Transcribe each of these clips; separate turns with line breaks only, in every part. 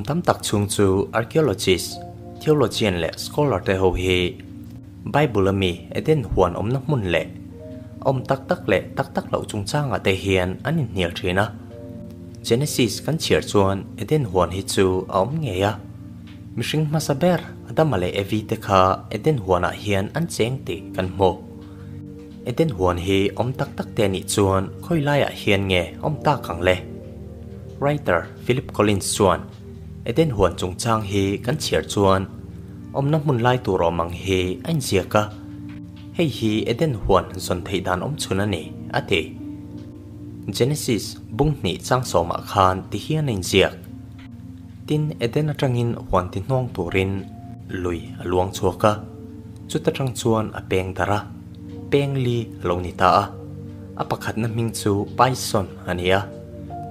Kum tam tak chhung chu archaeologist, theologian leh scholar te ho hi Bible a mi Eden huan awmna hmun leh awm tak tak leh tak tak loh chungchangah te hian an inhnial thin a. Genesis kan chhiar chuan Eden huan hi chu a awm ngei a. Mihring hmasa ber Adama leh Evi te kha Eden huanah hian an cheng tih kan hmu. Eden huan hi awm tak tak te nih chuan khawi laiah hian nge awm tak ang le? Writer Philip Collins chuan Eden huan chungchang hi kan chhiar chuan awmna hmun lai tur awm ang hi a inziak a, hei hi Eden huan zawn theih dan awm chhun a ni, a ti. Genesis bung hnih chang sawmah khan ti hian a inziak. Tin, Eden atangin huan ti hnawng turin lui a luang chhuak a. Chuta tang chuan a peng darh a, peng li a lo ni ta a. A pakhatna hming chu Pison a ni a,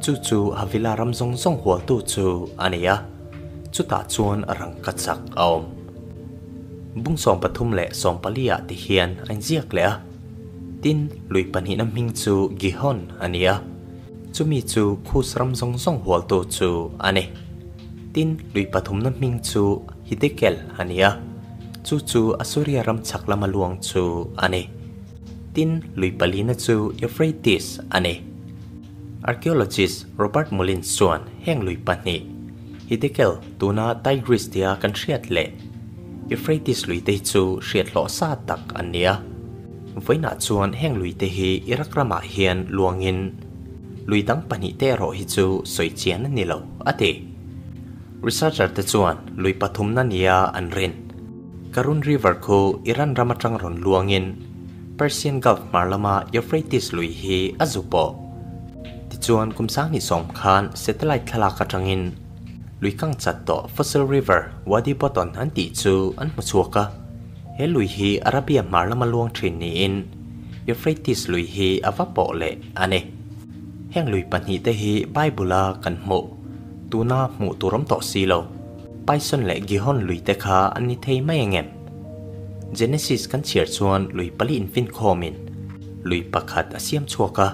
chu chu Havila ram zawng zawng hualtu chu a ni a, chutah chuan rangka chak a awm. Bung 13 leh 14 ah ti hian a inziak leh a. Tin, lui pahnihna hming chu Gihon a ni a, chumi chu Kus ram zawng zawng hualtu chu a ni. Tin, lui pathumna hming chu Hidekel a ni a, chu chu Asuria ram chhak lama luang chu a ni. Tin, lui palina chu Euphrates a ni. Archaeologist Robert Mullins chuan heng lui pahnih, Hidekel tuna Tigris tia kan hriat leh Euphrates lui te hi chu hriat hlawh sa tak an ni a. Vawiinah chuan heng lui te hi Iraq ramah hian luangin lui dang pahnih te erawh hi chu sawi chian a ni lo, a ti. Researcher te chuan lui pathumna nia an rin. Karun River khu Iran ram atang rawn luangin Persian Gulf hmar lama Euphrates lui hi a zu pawh. Tichuan kum sanghnih sawm khan satellite thlalak atangin lui kang chat tawh Fossil River Wadi Boton an tih chu an hmu chhuak a. He lui hi Arabia hmar lama luang thin niin Euphrates lui hi a va pawh leh a ni. Heng lui pahnihte hi Bible-a kan hmuh. Tuna hmuh tur awm tawh si lo. Pison leh Gihon lui te kha an ni thei mai ang em? Genesis kan chhiar chuan lui pali infinkhawmin lui pakhat a siam chhuak a.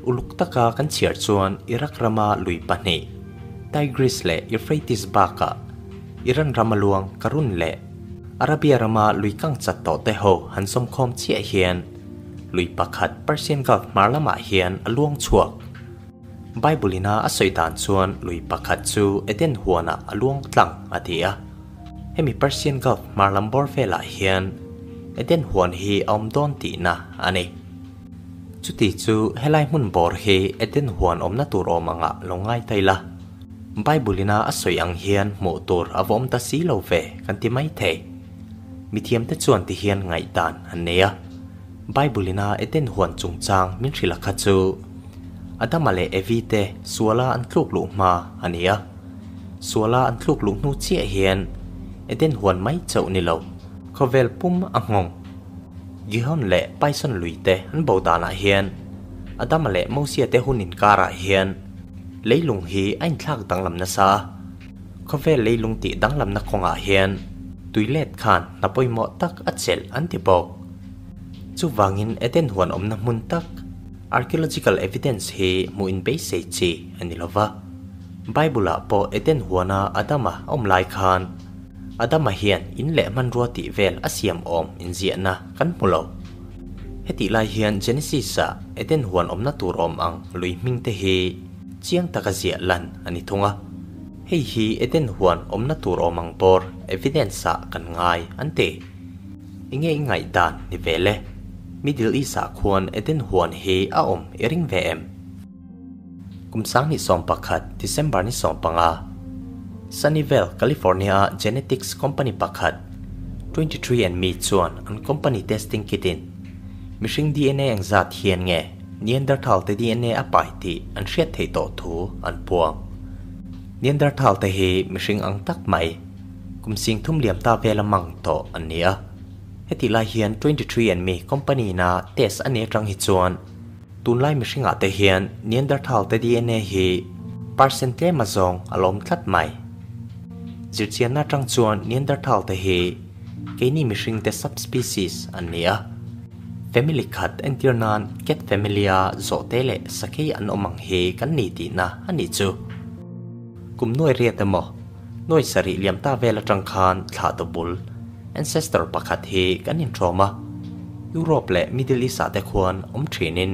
Uluk taka kan chhiar chuan Iraq rama lui pahnih, Tigris leh Euphrates bakah Iran rama luang Karun leh Arabia rama lui kang chat tawh te ho han sawmkhawm chiah hian lui pakhat Persian Gulf hmar lamah hian a luang chhuak. Bible ina a sawi dan chuan lui pakhat chu Eden huanah a luang tlang a ti a. Hemi Persian Gulf hmar lam bawr velah hian Eden huan hi a awm dawn tihna a ni. Chuti chu helai hmun bawr hi Eden huan awmna tur awm angah lo ngai ta ila. Bible ina a sawi ang hian hmuh tur a va awm ta si lo ve kan ti mai thei. Mithiamte chuan ti hian ngaihdan an nei a. Bible ina Eden huan chungchang min hrilh a kha chu Adama leh Evi te suala an tluk luh hma a ni a. Suala an tluk luh hnu chiah hian Eden huan mai chauh ni lo, khawvel pum a nghawng. Gihon leh Pison lui te an bo danah hian Adama leh Mosia te hun inkarah hian leilung hi a inthlak danglam nasa a. Khawvel leilung tih danglamna kawngah hian tuilet khan hna pawimawh tak a chelh an ti bawk. Chuvangin Eden huan awmna hmun tak archaeological evidence hi hmuh in beisei chi a ni lova. Bible-ah pawh Eden huana Adama a awm lai khan Adama hian in leh hmanrua tih vel a siam awm inziahna kan hmu lo. Hetih lai hian Genesis-ah Eden huan awmna tur awm ang lui hming te hi chiang taka ziah lan a ni thung a. Hei hi Eden huan awmna tur awm ang bawr evidence-ah kan ngai an ti. Enge i ngaihdan ni ve le? Middle East-ah khuan Eden huan hi a awm i ring ve em? Kum 2011 December ni 15, Sunnyvale, California-a genetics company pakhat 23andMe chuan an company testing kit-in mihring dna engzat hian nge Neanderthal-te dna a pai tih an hriat theih tawh thu an puang. Neanderthal-te hi mihring ang tak mai, Kum sing thum liam ta vela mang tawh an ni a. Hetih lai hian 23andMe company na test a ni atang hi chuan tunlai mihringah te hian Neanderthal te dna hi percent tlem a zawng a lawm tlat mai. Zirchianna atang chuan Neanderthal te hi keini mihring te subspecies an ni a. Family khat entir nan cat family a zawhte leh sakei an awm ang hi kan ni tihna a nih chu. Kum nuai riat emaw? Nuai sarih liam ta vel atang khan thlah tu bul, ancestor, pakhat hi kan inṭawm a, Europe leh Middle East ah te khuan awm ṭhinin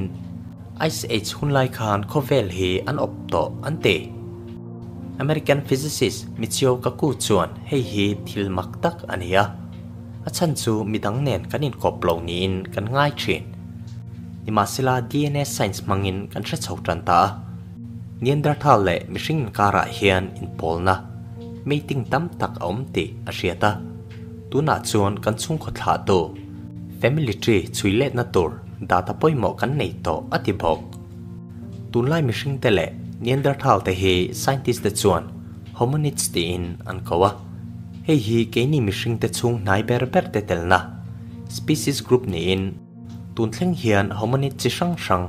Ice Age hunlai khan khawvel hi an awp tawh an ti. American physicist Michio Kaku chuan hei hi thil mak tak a ni a, a chhan chu midang nen kan inkawp lo niin kan ngai ṭhin. Nimahsela DNA science hmangin kan hre chho tan ta a. Neanderthal leh mihring inkarah hian inpawlna, mating, tam tak a awm tih a hriat a. Tunah chuan kan chhungkaw thlahtu, family tree, chhui letna tur data pawimawh kan nei tawh a ti bawk. Tunlai mihringte leh Neanderthal te hi scientist te chuan hominids tiin an ko a. Hei hi keini mihringte chhung hnai ber ber te telna, species group, niin, Tun thleng hian hominid chi hrang hrang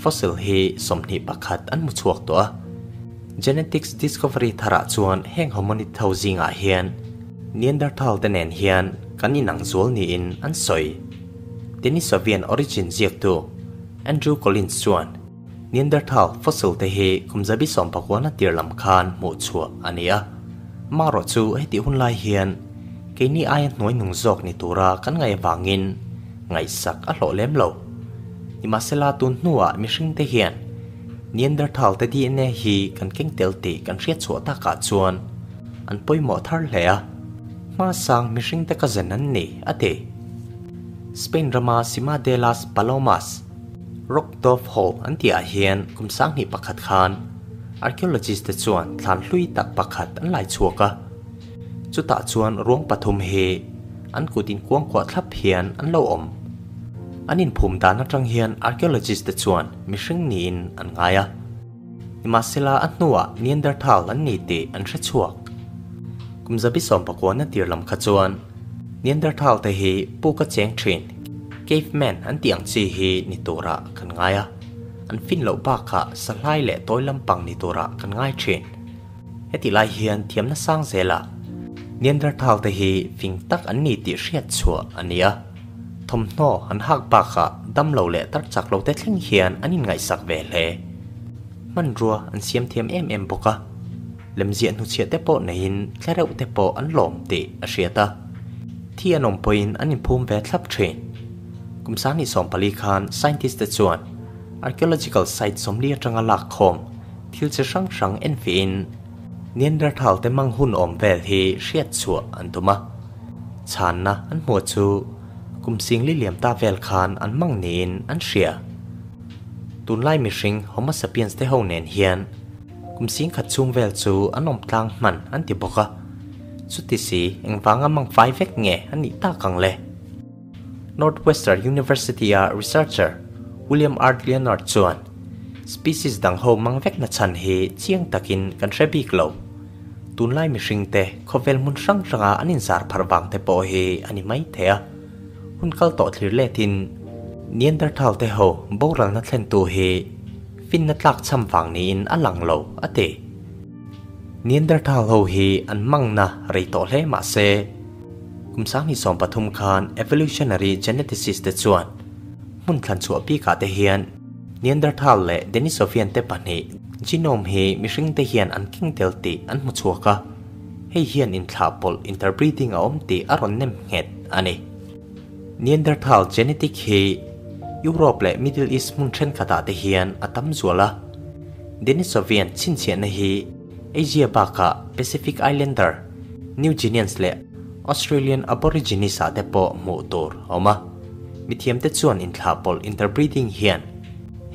fossil hi 21 an hmu chhuak tawh a. Genetics discovery tharah chuan heng hominid ho zingah hian Neanderthal te nen hian kan inang zual niin an sawi. Denisovian origin ziaktu Andrew Collins chuan Neanderthal fossil te hi kum zabi sawmpakuana tir lam khan hmuh chhuah a ni a. Amaherawh chu hetih hun lai hian keini aia hnuai nung zawk ni tura kan ngaih avangin ngaihsak a hlawh lem lo. Nimahsela tun hnuah mihring te hian Neanderthal te DNA hi kan keng tel tih kan hriat chhuah takah chuan an pawimawh thar hle a, hmasang mihring te cousin an ni, a ti. Spain rama Sima de las Palomas, Rock Dove Hall an tihah hian kum 2001 khan archaeologist te chuan thlan hlui tak pakhat an lai chhuak a. Chutah chuan ruang pathum hi an kut inkuangkuah thlap hian an lo awm. An inphum dan atang hian archaeologist te chuan mihring niin an ngai a. Nimahsela a hnuah Neanderthal an ni tih an hre chhuak. Kum 19 na tir lam kha chuan Neanderthal te hi puk a cheng thin, caveman an tih ang chi hi ni turah kan ngai a, an fin loh bakah sahlai leh tawi lampang ni turah kan ngai thin. Heti lai hian thiamna sang zelah Neanderthal te hi fing tak an ni tih hriat chhuah a ni a, thawmhnaw an hak bakah damlo leh tar chak lo te thleng hian an inngaihsak ve hle. Hmanrua an siam thiam em em bawk a. Lemziah hnuchhiah te pawh neiin thlareuh te pawh an lawm tih a hriat a, thi an awm pawhin an inphum ve thlap thin. Kum 2014 khan scientist te chuan archaeological site 40 atanga lak khawm thil chi hrang hrang enfiahin Neanderthal te mang hun awm vel hi hriat chhuah an tum a. Chhanna an hmuh chu kum 40 liam ta vel khan an mang niin an hria. Tunlai mihring Homo sapiens te ho nen hian Kum 10,000 chhung vel chu an awm tlang hman an ti bawk a, chuti si engvanga mang fai vek nge an nih tak ang le? Northwestern University-a researcher William Art Leonard chuan, Species dang ho mang vek na chhan hi chiang takin kan hre bik lo. Tunlai mihringte khawvel hmun hrang hranga an inzar pharh vang te pawh hi a ni mai thei a. Hun kal tawh thlir letin Neanderthal te ho boralna thlentu hi Finna tlak cham vang niin a lang lo, a ti. Neanderthal ho hi an hmangna rei tawh hle mah se, kum 2013 khan evolutionary geneticist te chuan hmun thlan chhuah bikah te hian Neanderthal leh Denisovian te pahnih genome hi mihring te hian an keng tel tih an hmu chhuak a, hei hian inthlah pawlh interbreeding a awm tih a rawn nem nghet a ni. Neanderthal genetic hi Europe leh Middle East hmun thenkhatah te hian a tam zual a. Denisovian chhinchhiahna hi Asia bakah Pacific Islander, New Guineans leh Australian Aborigines ah te pawh hmuh tur a awm a. Mithiamte chuan inthlahpawlh interbreeding hian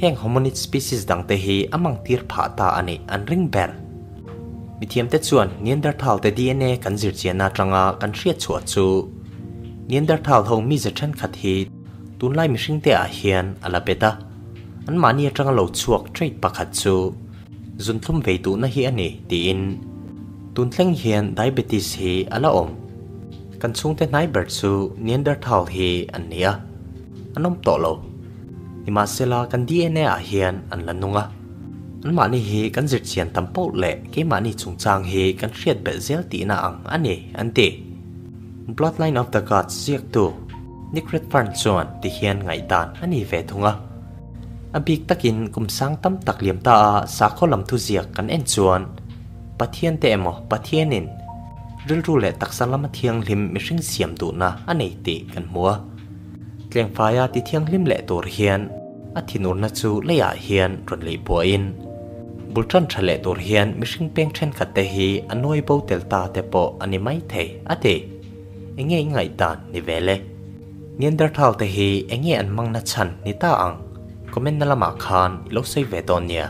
heng hominid species dangte hi a mangtir phah ta a nih an ring ber. Mithiamte chuan Neanderthal te DNA kan zirchianna atanga kan hriat chhuah chu Neanderthal ho mize thenkhat hi tunlai mihringte ah hian a la bet a, anmahni atanga lo chhuak trait pakhat chu zunthlum vei duhna hi a ni tiin tun thleng hian diabetes hi a la awm. Kan chhungte hnai ber chu Neanderthal hi an ni a, an awm tawh lo. Nimahsela kan DNA ah hian an la nung a, anmahni hi kan zirchian tam poh leh keimahni chungchang hi kan hriat belh zel tihna ang a ni an ti. Bloodline of the Gods ziaktu Nick Redfern chuan ti hian ngaihdan a ni ve thung a. A bik takin kum sang tam tak liam ta a sakhaw lam thuziak kan en chuan Pathian te emaw Pathianin rilru leh taksa lama thianghlim mihring siam duhna a nei tih kan hmu a. Tlengfaia ti thianghlim leh tur hian a thinurna chu leiah hian rawn lei buaiin bul tan tha leh tur hian mihring peng thenkhat te hi a nuai bo tel ta te pawh a ni mai thei a ti. Enge i ngaihdan ni ve le? Neanderthal te hi enge an mangna chhan ni ta ang? Comment na lamah khan i lo sawi ve dawn nia.